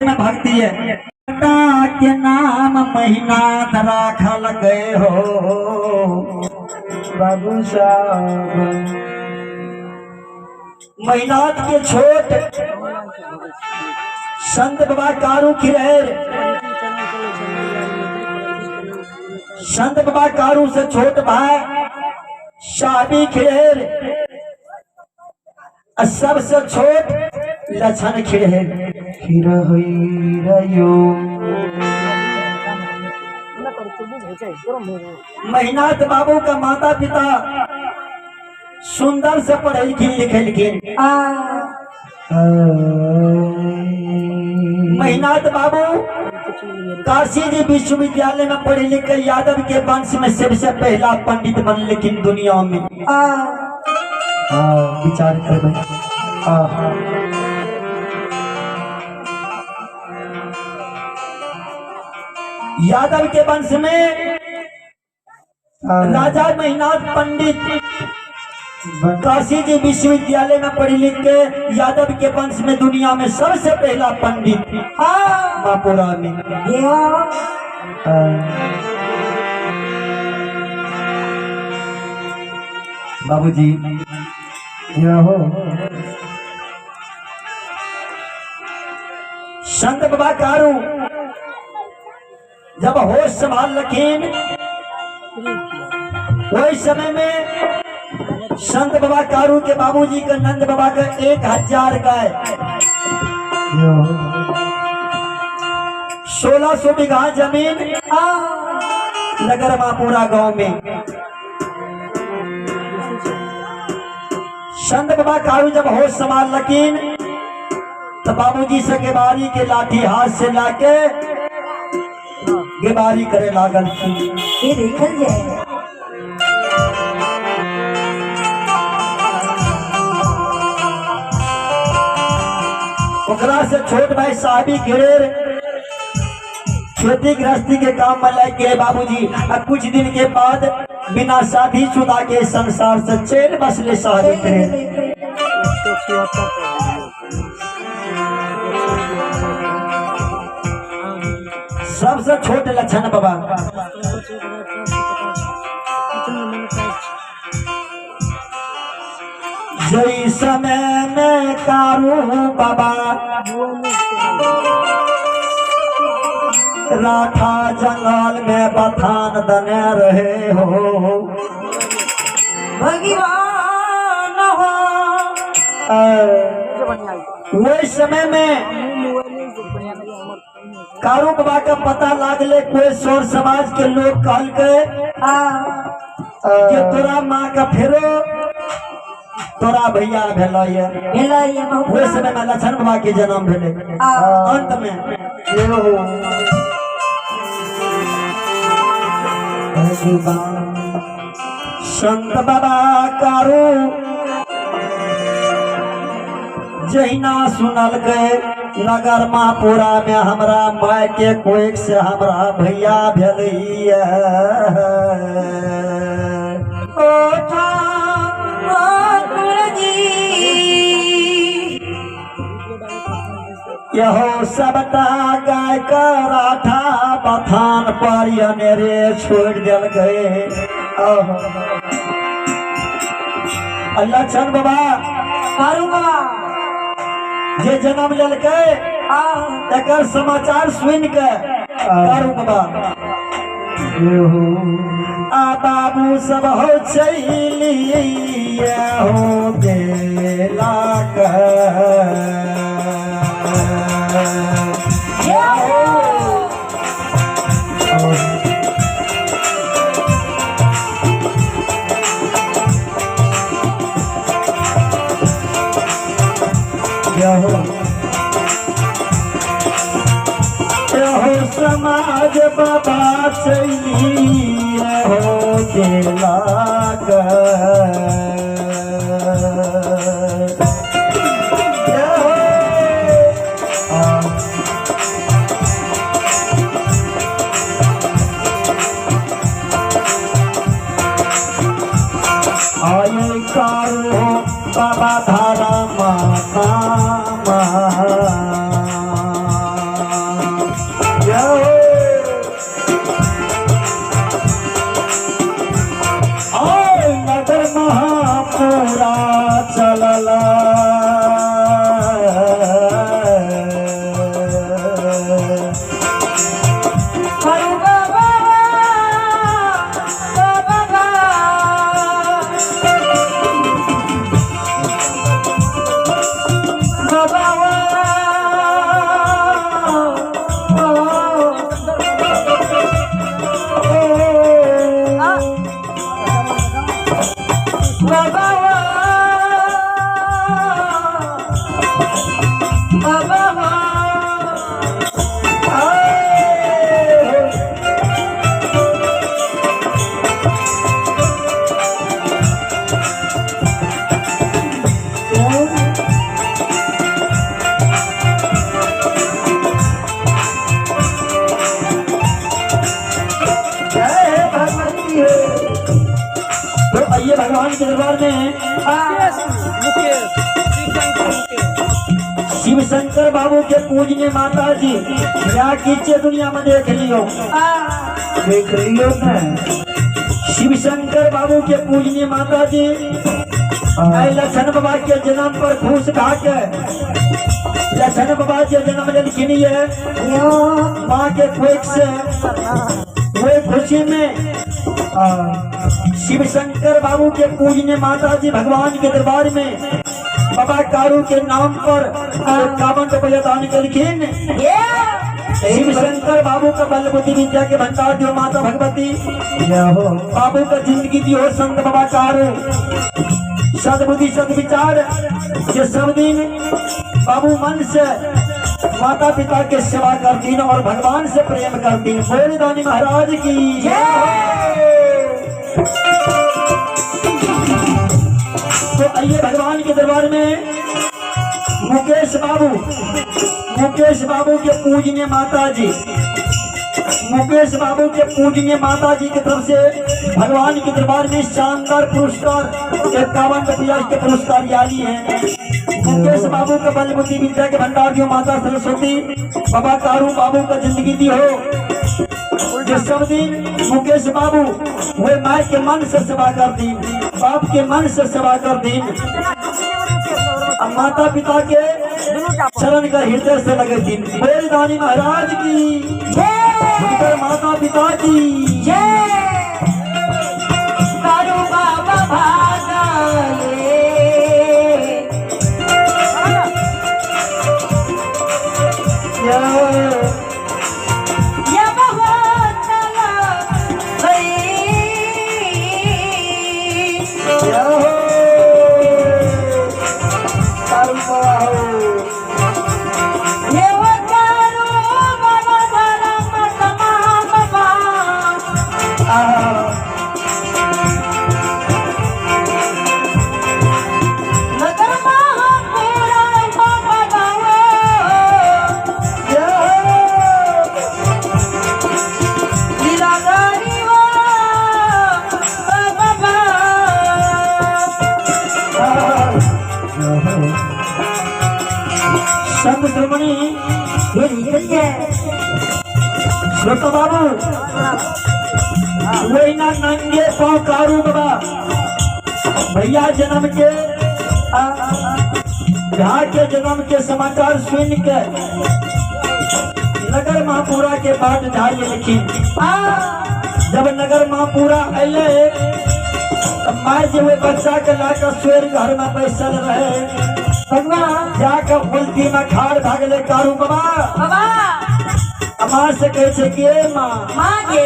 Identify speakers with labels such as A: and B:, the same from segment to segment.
A: में भक्ति है के नाम महीना राखल गए हो
B: बाबू साहब।
A: महीनाथ के छोट संत बाबा कारू खिरहेर, संत बाबा कारू से छोट भाई शाबी खिरहेर आ सबसे छोट लछन खिरहेर।
B: खीर रयो।
A: महीनाथ बाबू का माता पिता सुंदर से पढ़ेलखिन लिखेलखिन। महीनाथ बाबू काशी जी विश्वविद्यालय में पढ़े लिख के यादव के वंश में सबसे पहला पंडित बनलखिन दुनिया में। विचार करबै। यादव के वंश में राजा महीनाथ पंडित काशी जी विश्वविद्यालय में पढ़ी लिख के यादव के वंश में दुनिया में सबसे पहला पंडित मापुरा में। बाबूजी
B: हो।
A: संत बाबा कारू जब होश संभाल रखीन, वही समय में संत बाबा कारू के बाबूजी का नंद बाबा का 1000 गाय, 1600 बीघा जमीन नगर मापुरा गांव में। संत बाबा कारू जब होश संभाल लकीन तो बाबूजी से गेबारी के लाठी हाथ से लाके गेबारी करे लागल।
C: ये देखल जाए।
A: ओकरा से छोट भाई साहबी घेर खेती गृहस्थी के काम में लाग गए बाबूजी आ कुछ दिन के बाद बिना शादी शुदा के संसार से चैन बसले साहबी घेर। सबसे छोट लक्षण बाबा जई समय में कारू बाबा राठा जंगल में बथान दने रहे हो।
C: भगवान हो।
A: वही समय में कारू बाबा का पता लागले, कोई सौर समाज के लोग कहल के कि तोरा माँ का फेरो तोरा भैया भेल। वही समय में लक्षण बाबा के जन्म भेले अंत में। संत बाबा कारू जहिना सुनल गए नगर महापुरा में हमरा माय के कोख से हमरा भैया भेलैया।
C: ओ ठाकुर जी
A: यहो सबटा गाय के राठा बथान पर अनेरे छोड़ दिल गए। लक्षण बाबा
C: कारू बाबा
A: जे जन्म लेलकै एकर समाचार सुन के कारू बाबा आ बाबू सब हो चलिए हो गेला। यहो समाज बाबा चलिए हो गेला। आये कारो बाबा धारा माता। के दरबार में शिव शंकर बाबू के पूजने माता जी या कीचे दुनिया में देख लियो।
B: देख लियो ने।
A: शिव शंकर बाबू के पूजने माता जी लखन बाबा के जन्म पर खुश खा के लखन बाबा के जन्म लेलखिन ये माँ के कोख से वे खुशी में शिव शंकर बाबू के पूजने माता जी भगवान के दरबार में बाबा कारू के नाम पर 51 रुपया दान कलखिन। शिव शंकर बाबू का बल बुद्धि विद्या के भंडार दियो माता भगवती, बाबू का जिंदगी दियो संत बाबा कारू, सदबुद्धि सदविचार के सब दिन बाबू मन से माता पिता के सेवा करती और भगवान से प्रेम करती। बोल दानी महाराज की जय। तो आइए भगवान के दरबार में मुकेश बाबू, मुकेश बाबू के पूजनीय माता जी, मुकेश बाबू के पूजनीय माता जी की तरफ से भगवान के दरबार में शानदार पुरस्कार 51 रुपया के पुरस्कार यानी है। मुकेश बाबू का बल बुद्धि विद्या के भंडार दियो माता सरस्वती, बाबा कारू बाबू का जिंदगी दी हो जो सब दिन मुकेश बाबू वे माँ के मन से सेवा कर दिन, बाप के मन से सेवा कर दिन, माता पिता के चरण का हृदय से लगे दिन। बोल दानी महाराज की जय, माता पिता की
C: जय। कारू बाबा भागले
A: संत श्रोमणी श्रोता बाबू वही ना नंगे पाँव कारू बाबा भैया जन्म के भैया के जन्म के समाचार सुन के नगर महापुरा के बाद धार्य लिखी। जब नगर महापुरा अले तब माँ जी वो बच्चा के लाकर स्वेर घर में बैसल रहे,
C: भगवान
A: जाकर उल्टी में खाड़ भागले कारू बाबा।
C: बाबा
A: माँ से कहे छे कि ए माँ,
C: माँ गे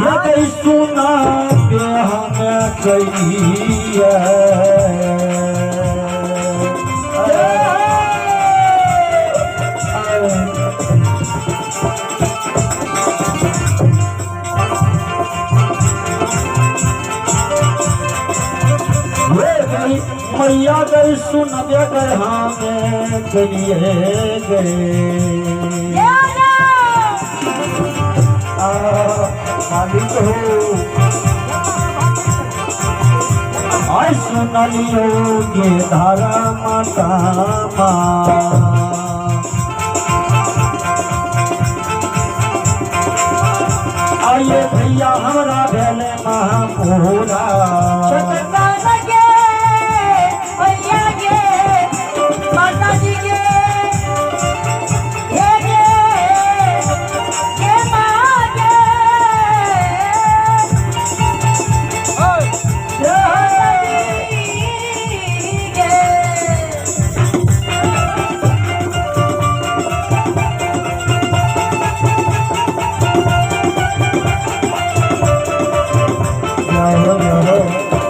A: ये कही सुना पे हम कहिए। मैया गई सुन गए हमें कहिए गए
B: मालिक हो।
A: आय सुन लियो गे धारा माता माँ, आइए भैया हमरा भेल महापूरा।
B: जय हो।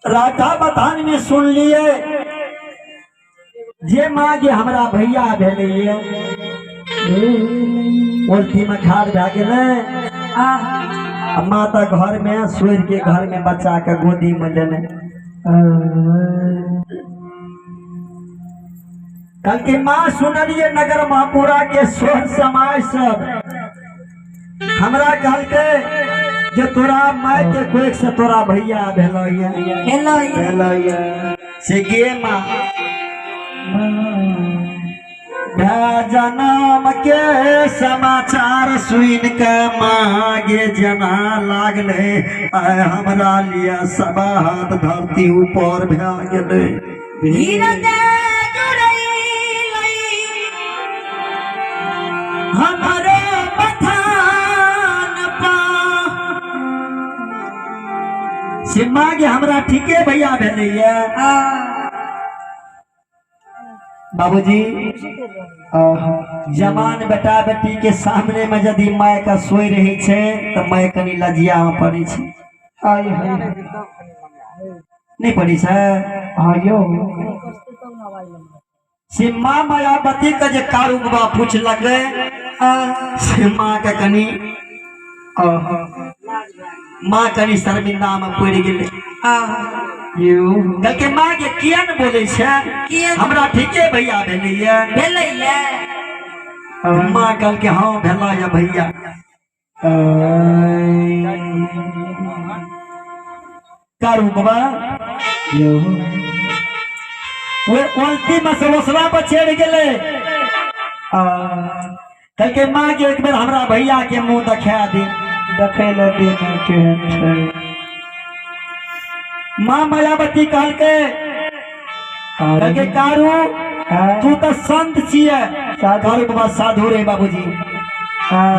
A: राधा बथान में सुन लिए जे माँ के हमरा भैया भेलैये उल्टी में खाड़ भए गेलै। आ माता घर में सूर्य के घर में बच्चा के गोदी में लेने कल के माँ सुनलिए नगर महापुरा के सोर समाज सब हमरा कहलकै जे तोरा माय के कोख से तोरा भैया भेलैये से गे माँ जनम के समाचार सुन के माँ गे जना लागले आय हमरा लिए सब हाथ धरती ऊपर भए गेलै। हमरे बथान पा से माँ गे हमरा ठीके भैया भेलैये। बाबूजी जवान बेटा बेटी के सामने में यदि माय का सोई रही छे तो my कनी लजिया में पड़ी छे। नहीं पड़ी छे से माँ मायावती का जे कारू बाबा पूछ लगे से माँ के कनी माँ कनी शर्मिंदा में पड़ गेलै। कहलकै माँ के किया ने बोले छे हमरा ठीके भैया भेलैये। माँ कहलकै हाँ भेला या भैया। कारू बाबा वे उल्टी में से ओसला पर चढ़ गेलै। कहलकै माँ के एक बेर हमरा भैया के मुंह देखा दे।
B: देखै लए दे केहन छै।
A: माँ मायावती कहलकै कहलकै कारू तू तो संत छियै। कारू बाबा साधु रे बाबूजी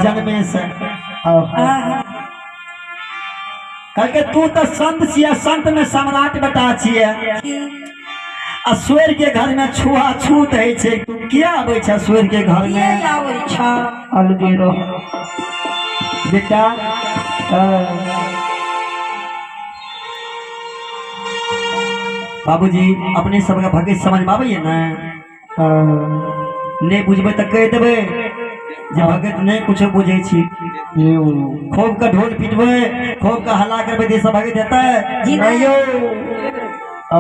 A: जन्मे से। कहलकै तू तो संत छियै, संत में सम्राट बेटा छियै। आ स्वर्ग के घर में छुआछूत होइ छै, तू किया आबै छै स्वर्ग के घर में?
B: अलगे रह
A: बेटा। बाबूजी अपने सबके भगत समझ में आबैया ने? नहीं बुझबै तऽ कहि देबै जे भगत नहीं कुछो बुझै छी। खूब के ढोल पिटबै, खूब के हल्ला करबै तऽ सब भगत हेतै?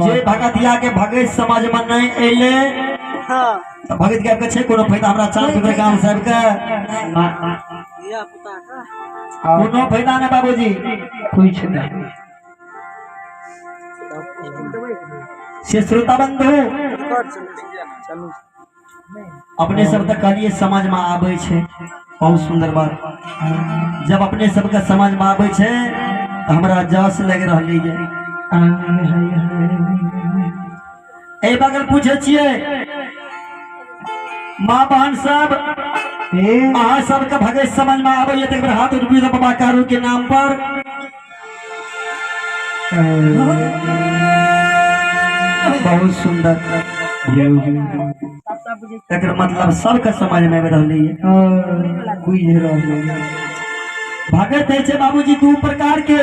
A: जे भगतिया के भगत समझ में नहीं एलै तऽ भगत के छै कोनो फायदा? हमरा चार टुकड़ा गाँव सबके कोनो फायदा नहीं बाबूजी,
B: कुछ नहीं।
A: से श्रोता बंधु अपने सब तऽ कहलिए समझ में आबै छै, बहुत सुंदर बात। जब अपने सबके समझ में आबै छै तऽ हमरा जस लागि रहलै ये। एहि बगल पूछै छियै माँ बहन सब अहाँ सबके भगत समझ में आबैया तऽ एक बेर हाथ उठबियौ तऽ बाबा कारू के नाम पर। बहुत सुंदर। एकर मतलब सबके समझ में आबि रहलै
B: बुझि रहलै।
A: भगत होइ छै बाबूजी दू प्रकार के।